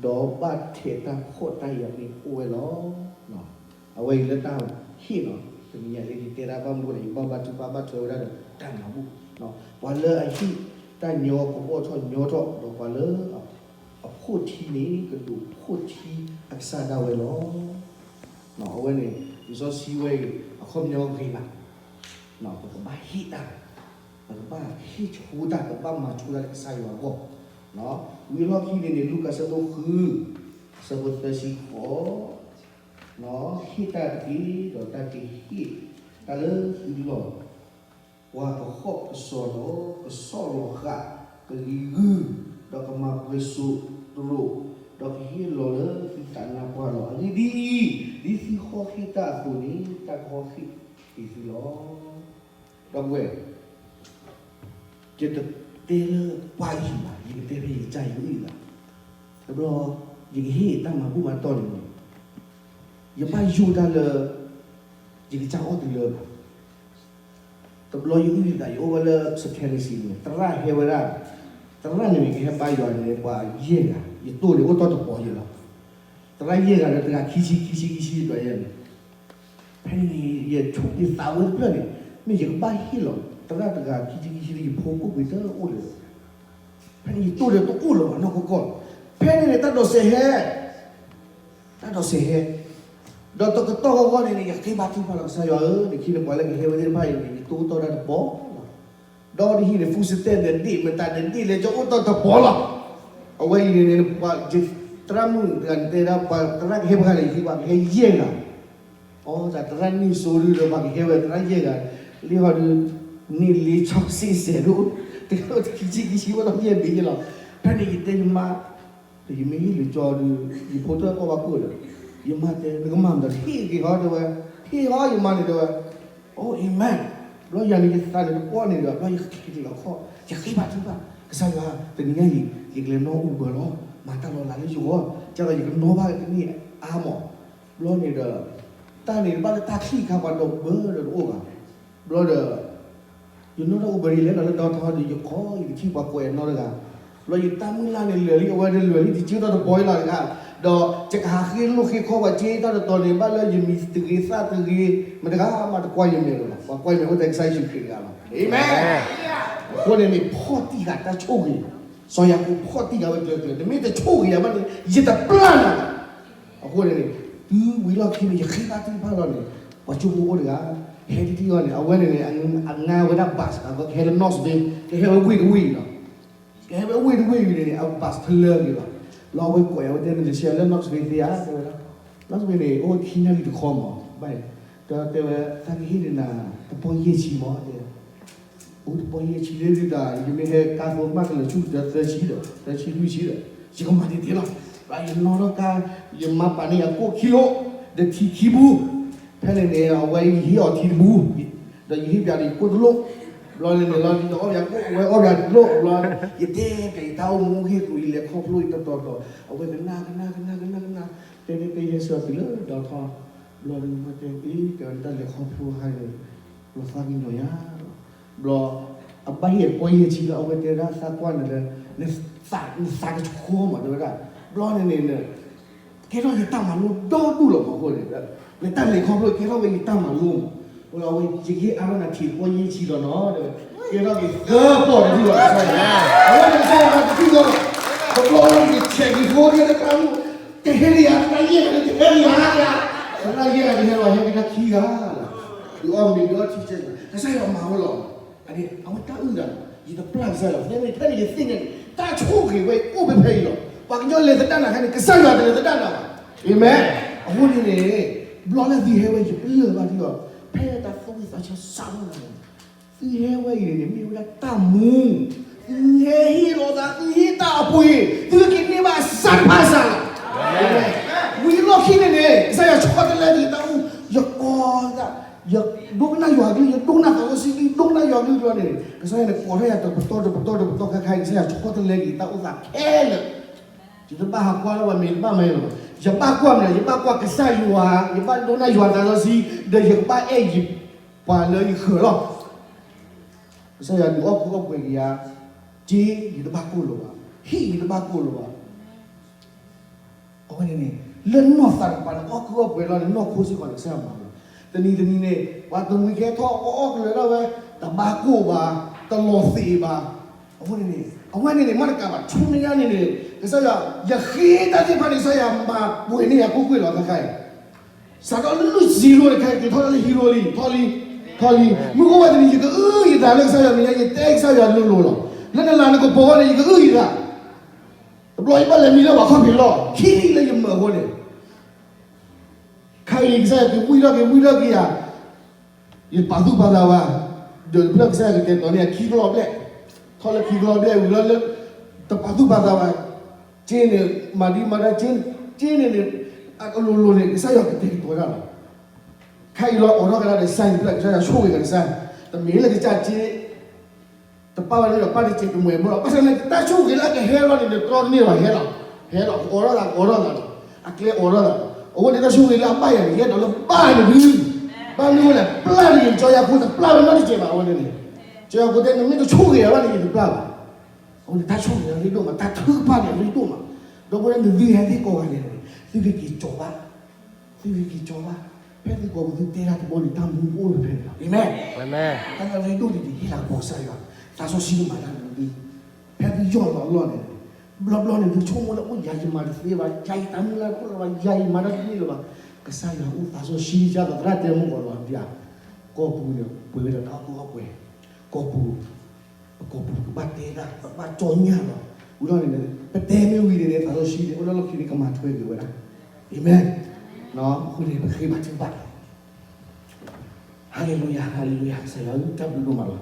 ဒီးဘၣ်ထဲးတၢ်ဖှီၣ်တၢ်ယာ်န့ၣ်အိၣ်ဝဲလီၤ. အဝဲအံၤလၢတၢ်ဟ့ၣ်လီၤ. တနံၤညါလၢယတဲဒၣ်ဘၣ်မနုၤလဲၣ် ယဘၣ်ဘါထုကဖၣ်ဘၣ်ထွဲဝဲဒၣ်ဒီးတၢ်မၤဘူၣ်, ပှၤလၢအဟ့ၣ်တၢ်ညီကဘီၣ်ထီၣ်ညီထီၣ် ဒီးပှၤလၢအဖိၣ်ထံန့ၣ် ကဒိးဖိၣ်ထံအကစၢ်ဒၣ်ဝဲလီၤ. အဝဲန့ၣ် လံာ်စီဆှံဝဲအံၤ အခီပညီဂ့ၤမး, ပကဘၣ်ဟ့ၣ်တၢ်, ပကဘၣ်ဟ့ၣ်ဆိတၢ် ပကဘၣ်မၤဆိတၢ်လၢကစၢ်ယွၤအဂီၢ်. ဝံၤအလီၢ်ခံန့ၣ်န့ၣ် လူၤကၣ်အဆၢဒိၣ်ဃု အဆၢဖိသၢဆံဃိး, ဟ့ၣ်တၢ်တက့ၢ် ဒီးတၢ်ကဟ့ၣ်တၢ်လၢသုလီၢ်, ပှၤကဟီၣ်ကစီၤလီၤ ကစီၣ်လီၤဃာ် ကလံၤဂုၢ်, ဒီးကမၤပှဲၤစိးတရိး, ဒီးကဟ့ၣ်လီၤလၢသုသးနါပှၢ်လီၤ. အဂ့ၢ်ဒ်အံၤ, ဒ်သုဟီၣ်ဟ့ၣ်တၢ်အသိးန့ၣ် တၢ်ကဟီၣ်ဟ့ၣ်က့ၤသုလီၤ. ဒီပုၢ်ဝဲၢ်, ယတတဲလၢပှၤအံၤဘၣ်, ယကတဲဖဲယကစၢ်ယဂံၢ်ယဘါ, တဘျီ ယကဟ့ၣ်တၢ်မၤဘူၣ်မၤတီၢ်န့ၣ်န့ၣ်, ယဘၣ်ယိၣ်တၢ်လၢ ယကစၢ်အီၣ်တုၤလၢဘၣ်. တဘျီယဂံၢ်ယဘါ ယအိၣ်ဝဲလၢ Saint Teresa န့ၣ် သရၣ်ဟဲဝဲဒၣ်, သရၣ်န့ၣ်န့ၣ် ကဟဲဘါယွၤန့ၣ် ပှၤယဲၢ်ဂၤ, ယတိၢ်န့ၣ်အိၣ်တ့ၢ်တပီၤယဲၢ်လီၤ. သရၣ်ယဲၢ်ဂၤဒီးတဂၤခံဆံ ခံဆံ ခံဆံ ဒွးယဲၢ်န့ၣ်, ဖဲန့ၣ်န့ၣ် ယဆိကမိၣ်သးဝဲတဖျၢၣ်န့ၣ် မ့ၢ်ယကဘၣ်ဟ့ၣ်လီၤ သရၣ်တဂၤခံဆံ ခံဆံ လၢယဖိကိးကွံာ်တအိၣ်လၢၤ ဖဲန့ၣ်ယတိၢ်ဒီးတအိၣ်လၢၤဘၣ်နီၢ်ကီၢ်ကီၢ်လီၤ. ဖဲန့ၣ်န့ၣ် တၢ်ဒိးစဲးဟဲ, တၢ်ဒိးစဲးဟဲ, ဒီးတကတီၢ်ဃီဂီၢ်န့ၣ်န့ၣ် ယဃ့ဘါထုကဖၣ်လီၤကစၢ်ယွၤဧၢ, နခ့နပှၤလၢကဟဲဝဲသ့ၣ်တဖၣ်အံၤန့ၣ် ယတိၢ်တီၢ်တၢ်တပီၤလီၤ. ဒီးဒ်ဟံၣ်န့ၣ် ဖူစတဲၣ်ဒီးဒ့ၣ် မတၤဒီးဒ့ၣ်လဲၣ် ကအိၣ်တီၢ်တပီၤလီၤ. အဝဲအံၤန့ၣ်န့ၣ် ပှၤသရၣ်မုၣ်တဂၤန့ၣ်တဲဒၣ် ပှၤသရၣ်ကဟဲပှၤဂၤန့ၣ် ယဟံၣ်ပှၤကဟဲယဲၢ်ဂၤ အီ တၢ်သရၣ်န့ၣ်စိဒုဒီး ပှၤကဟဲဝဲသရၣ်ယဲၢ်ဂၤ, လံဟီဒုး န့ၢ်လ့ဆီစ့ၣ်စဲးဒိၣ်, တကခံဆံခံဆံ ဝဲဒီးယဲၢ်ဘ့ၣ်ယဲၢ်လီၤ. ဖဲန့ၣ်ယတဲယမါ, ဒီးယမ့ၢ်ဟ့ၣ်လၢကၠီဒုး ယဖိတၢ်အီၣ်ဘၣ်ကိၣ်ဒီး, ယမါတဲ နကမၤမတၤ ဟ့ၣ်က့ၤဟီတဲဝဲ, ဟ့ၣ်ဟီယမါန့ၣ်တဲဝဲ, အိ amen, ဘျီယၤန့ၣ်ယသးန့ၣ်တပီၢ်န့ၣ်ဒီး ဘျီယက့ၤလီၤခီၣ် ယဃ့ဘါထုကဖၣ်, ကစၢ်ယွၤ တနံၤညါအံၤ ယကလဲၤနီၣ် Uber လီၤ, မၤတၢ်လီၤလးလၢယဂီၢ်, ကၢ်ဒီးယကနီၣ်ဘၣ်တန့ၢ်အါမး ဘျီန့ၣ်ဒီး တၢ်န့ၣ်ဘၣ်လၢတၢ်ချံၣ်ခါပှၤဒီးဘၢဒီးတအိၣ်ဘၣ်, ဘျီဒီး ယနီၣ်ထီၣ် Uber လဲၤလီၤလၢဒီထီဒီး ယခီယကထံၣ်ပှၤကွဲးအနီတဂၤ, ဘျီယတၢ်မုၢ်လၢ်န့ၣ်လၢာ်လံ အဝဲဒၣ်လၢာ်လံ တက့ၢ်ထီၣ်တပီၤအံၤလီၤတဂၤ, ဒီးယကဟးဃ့လိၢ်ဃ့ခီပှၤက့ၤတၢ်တတီၤန့ၣ် ဘၣ်လၢယမံၤတဂ့ၤသၣ်တဂ့ၤ မတဂၤမးတကွၢ်ယမဲာ်လၢၤဘၣ်, ပှၤကွၢ်ယမဲာ်အိၣ်ထဲကစၢ်ယ့ၣ်ၡူးခရံာ်တဂၤလီၤ. အၤမ့ၣ်. အဃိန့ၣ်န့ၣ် ဖီၣ်တံၢ်ဃာ်တၢ်ဆိၣ်ဂ့ၤ, စီၤယၤကိာ်ဖီၣ်တံၢ်ဃာ်ဝဲကျၢၤကျၢၤ, တမ့ၢ်တဆိၣ်ဂ့ၤယၤဘၣ်န့ၣ် ယတပျၢ်နၤဘၣ်. အဃိန့ၣ်န့ၣ် တုၤဝံၤလီၢ်ခံန့ၣ် ယဃ့ဘါထုကဖၣ်လီၤန့ၣ် ပှၤကၠိဖိအိၣ်တဂၤ ဟဲတထံၣ်အီၤန့ၣ် အဝဲန့ၣ်န့ၣ် အငါဝဲဒၣ် bus အကဟဲလၢ Knoxville ကဟဲဝဲဝ့ၢ်တဝ့ၢ်အံၤလီၤ. ကဟဲဝဲဝ့ၢ်တဝ့ၢ်အံၤန့ၣ်န့ၣ် အ bus တလၢက့ၤဘၣ်. လီၤအဝဲကွဲးအဝဲတဲန့ၣ် နဆဲးလၢ Knoxville သ့ဧါ တဲဝဲဒၣ်. Knoxville န့ၣ် အိၣ်ခံနၣ်ရံၣ်တခီမး ဘၣ်အံၤ, ဒီးတဲဝဲ သးကဟ့ၣ်န့ၢ်နၤ တပီၢ်ယဲၢ်ဆံမး တဲ အိၣ်တပီၢ်ယဲၢ်ဆံလၢဒုးတၢ် ယမ့ၢ်ဟဲကါသိးမးကလၢာ်ဆူၣ်ဒီးသၢဆံဒီး သၢဆံလွံၢ်ဆံဒီး ယကမၤတ့ၢ်တ့ၢ်လီၤ. ယနီၣ်ထီၣ်ကါ ယမၤပာ်န့ၢ်အကိၣ်ခံလိာ် ဒီးထံခံပူၤ, ဖဲန့ၣ်န့ၣ် အဝဲယဟ့ၣ်အီၤထံတပူၤ, ဒီးယဟ့ၣ်ပၠးဒီးယကိၣ်တလိာ်, ဘျီန့ၣ်န့ၣ်လီၤ ယအီၣ်ပၠးကိၣ် အဝဲအီၣ်ပၠးတလိာ် ဘျီ ယတဲပၠးယတၢ်အိၣ်မူဟ့ၣ်ကူၤ ယလဲၤခီဖျိယတတီၤတီၤ အဝဲကနၣ်ကနၣ်ကနၣ်ကနၣ်ကနၣ် တဲတဲတဲယဲဆၢတုၤလၢဒီထီၣ်, ဘျီဒုးမ့ၢ်တဲအံၤ ကဲဝဲတၢ်လဲၤခီဖျိခါန့ၣ် လီၤသးကညီၤယၤ, ဘျီ အဘၣ်ဟ့ၣ်အပီၢ်ယဲၢ်ဆံလၢအဝဲတဲဒၣ်သးကွၢ်နၤလၢ နသးကဆှီမးတဲဝဲဒၣ်, ဘျီန့ၣ်န့ၣ် ကဲထီၣ်ယတၢ်မၤလိဒီဒူၣ်လီၤမးအဃိန့ၣ်, နတၢ်လဲၤခီဖျိကဲထီၣ်ဝဲယတၢ်မၤလိမး, အဃိဒီးအဝဲယဟ့ၣ်အါထီၣ်နၤထံၣ်ပီၢ်ယဲၢ်ဆံလီၤနီၤ, ကဲထီၣ်က့ၤသၢပီၢ်တဒူၣ်လီၤ, အဝဲန့ၣ်ကစၢ်ယွၤတထံၣ်ဒီး တဘျီလၢယဆဲးက့ၤဖိဒ်တၢ်မူ ကဟဲလၢယၤ တၢ်ယဲၢ်ဂၤတဟဲလၢယၤ, တၢ်ယဲၢ်ဂၤတဟဲလၢယၤ ဟဲက့ၤတၢ်ခံဂၤလီၤ, ဒုးအီၣ်မ့ၤဒုးအီထံကဲ ကစၢ်ယွၤမၤဝဲလီၤ, အဝဲတၢ်အုၣ်သး ယတပျၢ်ကစၢ်ယွၤ ဖဲန့ၣ်ဖဲန့ၣ်ယသ့ၣ်ညါန့ၣ် တၢ်ဆိၣ်ဂ့ၤဝဲအိၣ်ဖဲဖဲအံၤလီၤ, ပှၤကညီလဲၤသဒၣ်နၤခဲန့ၣ် ကစၢ်ယွၤတလဲၤသဒၣ်နၤဘၣ်, အၤမ့ၣ်, အဃိန့ၣ်န့ၣ် ဘျီလၢသုဟဲဝဲယပလၢၢ်ဘၣ်ဒ်ဒီး ဖဲတၢ်သူၣ်ဝံၣ်သးဆၢစးထီၣ်န့ၣ် သုဟဲဝဲအံၤန့ၣ် မ့ၢ်ဝဲဒၣ်တၢ်မူ, သုဟဲဟ့ၣ်လီၤသး သုဟ့ၣ်တၢ်အပှ့ၤ, သုက့ၤန့ၢ်ဘၣ်အစၢ်တဖၣ်စးလီၤ, ဝံၤလီၢ်ခံန့ၣ်န့ၣ် ကစၢ်ယွၤဆီတလဲက့ၤတၢ်အိၣ်, ယကိးသး, ယဒိကနၣ်ယွၤကလုၢ် ယဒိကနၣ်သးစီဆှံ ဒိကနၣ်ယွၤကလုၢ်ကျိာ်န့ၣ် ကစၢ်ယွၤန့ၣ်ကိးထီၣ်ယၤတပတီၢ်တပတီၢ်တပတီၢ်ခါခါအံၤ ကစၢ်ယွၤဆီတလဲက့ၤတၢ်အိၣ်သးခဲလၢာ် ယတဘၣ်ဟးကွၢ်လၢပှၤမဲာ် ယတဘၣ်မၤယဲလီၤ, ယဘၣ်ကွၢ်မနုၤ ယဘၣ်ကွၢ်ကစၢ်ယွၤ ယဘၣ်ဒိကနၣ်ယွၤသးစီဆှံ ဒီးယကဘၣ်အဲၣ်ယပှၤလၢယဃၢၤလီၤ, ကစၢ်ယွၤဒုးအီၣ်ကူအီၣ်ပှဲၤက့ၤယၤ, စ့ယတဘၣ်ကိၢ်လီၤဘၣ်, ဟံၣ်ယတဘၣ်ကိၢ်လီၤဘၣ် အဝဲန့ၣ်န့ၣ် လၢနီၢ်သးတကပၤန့ၣ် အီၣ်ကုၢ်အီၣ်ပှဲၤလီၤန့ၣ် နီၢ်ခိစ့ၢ်ကီးန့ၣ် ကစၢ်ယွၤမၤလီၤ. တနံၤတနံၤန့ၣ် ပှၤတမှံၤကဲထီၣ်အီၣ်အီၣ်ကလၢၤဒၣ်ဝဲ တဘၣ်ကိၢ်ဘၣ်, တလီၤသ့းဘၣ်. အဃိန့ၣ်န့ၣ် အဝဲန့ၣ်န့ၣ် မ့ၢ်တကးဘၣ် ဆူမဲာ်ညါန့ၣ်န့ၣ် ကစၢ်ယွၤ ယဃ့တၢ်သ့ၣ်တဖၣ်န့ၣ် ကစၢ်ယွၤမၤပှဲၤန့ၢ်ယၤကွ့ၢ်ကွ့ၢ်လီၤ ခဲခါအံၤ စးထီၣ်လၢ zero န့ၣ် ခဲအံၤ က့ၤထီၣ်လၢ hero လံ, ထီၣ်လံ, ထီၣ်လံ. မုၢ်ကအိၣ်ဝဲတနံၤ ယကအုၣ်ယသးလၢကစၢ်ယွၤမဲာ်ညါ ယတဲကစၢ်ယွၤလိၤလိၤလီၤ. လၢနလၤနကပီၤဝဲန့ၣ် ယကအုၣ်ယသး. တဘျီယဘၣ်လဲၤမံလၢပှၤခီၣ်ဖံးလီၢ် ခံလၢယမၢအဃိန့ၣ် ခဲအံၤကစၢ်ယွၤက့ၤဝံထီၣ်က့ၤဝံထီၣ်က့ၤယၤ, ယတပာ်သူၣ်ပာ်သးဘၣ်. ဒီးဖဲကစၢ်ယွၤကတဲာ်ကတီၤန့ၢ်ယၤခံကလီၢ်ဘျဲၣ်, ထီၣ်လၢခံကလီၢ်ဘျဲၣ်ဝံၤလီၤလၢ တပာ်သူၣ်ပာ်သးဘၣ်, က့န့ၣ် မၤဒ်မၤဒ်က့, က့န့ၣ်န့ၣ် အကလိၤလိၤန့ၣ် ကစၢ်ယွၤကတဲာ်ကတီၤဒၣ်လီၤ. ခဲအံၤလီၤ အိးထီၣ်ကဒါဒီး စဲဖဲကစၢ်ယွၤဆိၣ်ဂ့ၤကဒါစဲ, တမ့ၢ်လၢကစၢ်က့ တပာ်ဘၣ်န့ၣ်ဒီး ပာ်တက့ၢ်တမှဲၤဘၣ်လီၤ. ဘၣ်ဆၣ်န့ၣ် တၢ်ဆိၣ်ဂ့ၤလၢအကဟဲလီၤန့ၣ် တြီတန့ၢ်ဘၣ် ဟဲလီၤ, ဟဲလီၤ ကအိးထီၣ်သး ကအိးထီၣ်သးလီၤ, အကျဲအိးထီၣ်သးလီၤ. အဝဲန့ၣ်တၢ်ဆိၣ်ဂ့ၤလၢအဘၣ်ယၤန့ၣ် ယအဲၣ်ဒိးလၢဘၣ်န့ၣ်ဒုး, ဘၣ်မနုၤအဃိလဲၣ် ပျၢ်တဂ့ၤ ကၠီယၤကိာ်တပျၢ်ဝဲနီတစဲးဘၣ် အဝဲန့ၣ်န့ၣ်, ကၠီယၤကိာ်တဲ နမ့ၢ်တဆိၣ်ဂ့ၤယၤဘၣ်န့ၣ် ယတပျၢ်ဘၣ်. အဝဲန့ၣ်တၢ်ဆိၣ်ဂ့ၤန့ၣ်အရ့ဒိၣ်မး, တၢ်ထုကဖၣ်န့ၣ်အရ့ဒိၣ်မး, ဒီပုၢ်ဝဲၢ်န့ၣ် သုဟဲသ့ၣ်ကိးဂၤဒဲးန့ၣ် သုကက့ၤကၠီၤဘၣ် သုကက့ၤကၠီၤဘၣ်, ဖဲသုကိးပသူတဲတၢ်တဘျီန့ၣ် တၢ်မူအိၣ်ဖဲန့ၣ်လီၤ. အၤမ့ၣ်. တၢ်လၢအရ့ဒိၣ်န့ၣ် ဟ့ၣ်လၤကပီၤကစၢ်ယွၤ, သးစီဆှံမၤတၢ်န့ၣ်, ဖဲသုယီၢ်လီၤအလီၢ်န့ၣ်, ဘျီဘျီန့ၣ် သုဆိကမိၣ်လၢအိၣ်ယၤ ယမၤတသ့ဘၣ်, ယၤယတၢ်မုၢ်လၢ်တအိၣ်လၢၤဘၣ်, ယၤယမၤတၢ်တန့ၢ်လၢၤဘၣ်, ကစၢ်ယွၤအိၣ် သးစီဆှံ ကစၢ်သရၣ်တဲမုၢ်ဂီၤလီၤဒ်, ကီၢ်ပူၤန့ၣ် ပှဲၤဝဲဒီးတၢ်အီၣ်ကုၢ်အီၣ်ပှဲၤ, ကီၢ်ပူၤ ပကီၢ်ပူၤကဘၣ်တဲဒၣ် ပဘၣ်ကၠီညၣ်လီၤ. ဝံၤလီၤန့ၣ် ပတဲမ့ၢ်ဝံၤန့ၣ် သးစီဆှံန့ၣ် အိၣ်လၢလီၢ်ခံန့ၣ် ကမၤထွဲက့ၤဝဲဒၣ်. အၤမ့ၣ်. အဃိန့ၣ် ပဃ့ဘါထုကဖၣ်, ဟါလ့လူယၤ ဟါလ့လူယၤ ကစၢ်ယွၤဧၢ တၢ်ဘျုးဒိၣ်မးလီၤ.